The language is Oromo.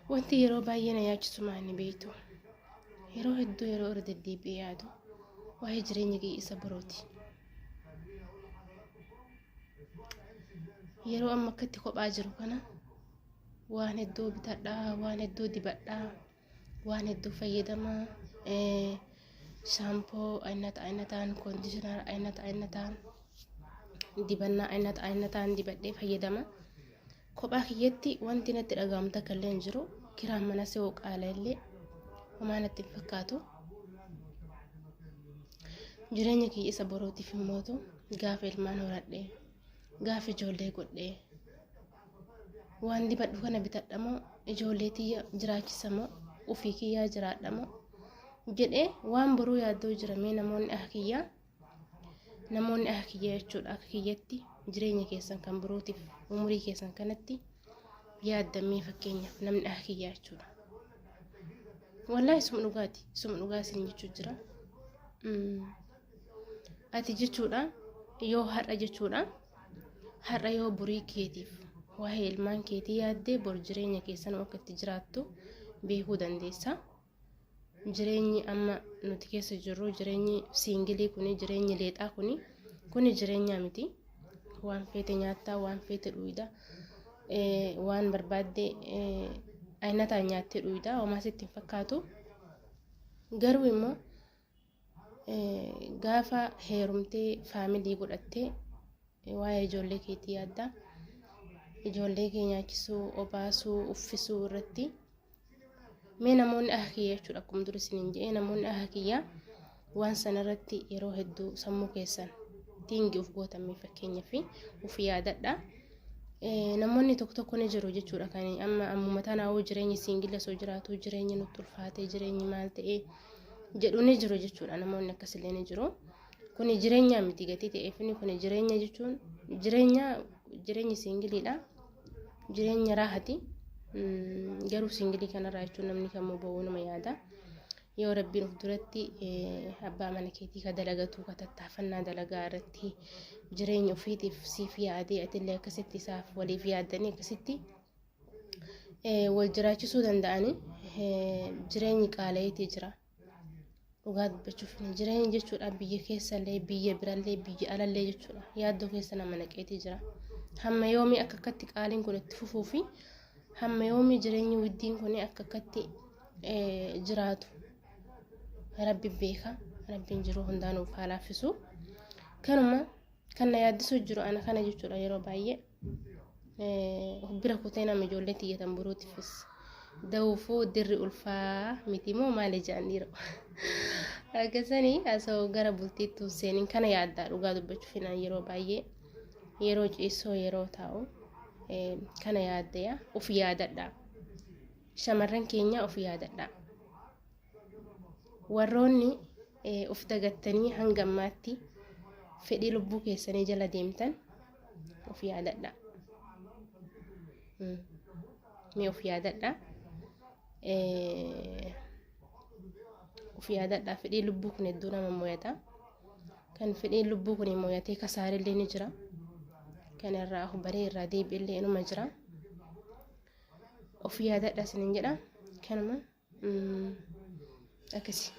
Wanti yeroo baay'ee na yaachisu maal ni beektu? Yeroo hedduu yeroo irra deddeebi'ee yaadu waa'ee jireenya kiyya isa birooti. Yeroo amma akkatti kophaa jiru kana waan hedduu bitadhaa, waan hedduu dibadhaa, waan hedduu fayyadamaa, shaampoo aynata aynataan, koondishinaara aynata aynataan, dibannaa aynata aynataan dibadhee fayyadama. Kophaa kiyyatti wanti natti dhaga'amu takka illee hin jiru. Kiraan manas yoo qaala illee homaa natti hin fakkaatu. Jireenya kiyya isa borootiif immootu gaafa ilmaan horadhe, gaafa ijoollee godhe, waan dibadhu kana bitadha moo ijoollee tiyya jiraachisa moo ofii kiyyaa jiraadha moo jedhee waan boruu yaaddoo jira. Mee namoonni akka kiyyaa, namoonni akka kiyyaa jechuudha, akka kiyyatti jireenya keessan kan birootiif umurii keessan kanatti yaaddamee, fakkeenyaaf namni akka kiyyaa jechuudha. Wallaahi suma dhugaati, suma dhugaa isin jechuu jira. Ati jechuudha yoo har'a jechuudha, har'a yoo borii keetiif waa'ee ilmaan keetii yaaddee, bor jireenya keessan akka itti jiraattu beekuu dandeessa. Jireenyi amma nuti keessa jirru, jireenyi single kuni, jireenyi leexaa kuni, kuni jireenya miti. Waan feete nyaattaa, waan feete dhuyda, waan barbaadde ayinataan nyaattee dhuyda, homaa sitti hin fakkaatu. Garuu immoo gaafa heerumtee family godhattee waa'ee ijoollee keetii yaadda. Ijoollee kee nyaachisuu, obaasuu, uffisuu irratti mee namoonni akka kiyya jechuudha, akkuma dur isiniin jedhee, namoonni akka kiyyaa waan sana irratti yeroo hedduu sammuu keessan think uf gootamee fakkeenyaaf uf yaadadha. Namoonni tokko tokko ni jiru jechuudha kan amma ammuma tanaa'uu jireenyi single osoo jiraatu jireenyi nutti ulfaatee, jireenyi maal ta'ee jedhu ni jiru jechuudha. Namoonni akkasillee ni jiru. Kuni jireenya miti gatii ta'eef, kuni jireenya jechuun jireenya, jireenyi singleiidha. Jireenya raahati. Garuu single kanarraa jechuun namni kamuu ba'uu nama yaada. Yoo Rabbiin of duratti abbaa mana keetii ka dalagatu, ka tattaafannaa dalagaa irratti jireenya ofiitiif siif yaadee, atillee akkasitti isaaf waliif yaaddanii akkasitti wal jiraachisuu danda'anii, jireenyi qaala'eetii jira. Dhugaa dubbachuuf jireenya jechuudha biyya keessallee, biyya birallee, biyya alallee jechuudha, yaaddoo keessa nama naqeetii jira. Hamma yoomii akka akkatti qaaliin kun itti fufuu fi hamma yoomii jireenyi widdiin kun akka akkatti jiraatu Rabbi beeka. Rabbiin jiru hundaa nuuf haa laaffisu. Kanuma kan na yaaddisuu jiru ana kana jechuudha. Yeroo baay'ee bira kutee nama ijoollee tiyyatan boruutiifis da'uufuu dirri ulfaa miti moo maali jedhan dhiira. Akkasanii asoo gara bultiitti seeniin kana yaaddaa. Dhugaa dubbachuuf yeroo baay'ee yeroo ciisoo, yeroo taa'u kana yaaddaya. Uf yaadadha. Shamarran keenya, of yaadadha. Warroonni of dagattanii hanga ammaatti fedhii lubbuu keessanii jala deemtan, of yaadadha. Mee of yaadadha. Of yaadadha. Fedhii lubbuu kun hedduu nama mo'ata. Kan fedhiin lubbuu kun mo'atee kasaarillee ni jira. Kan irraa of baree irraa deebi'ellee inuma jira. Of yaadadha isiniin jedha. Kanuma akkasi.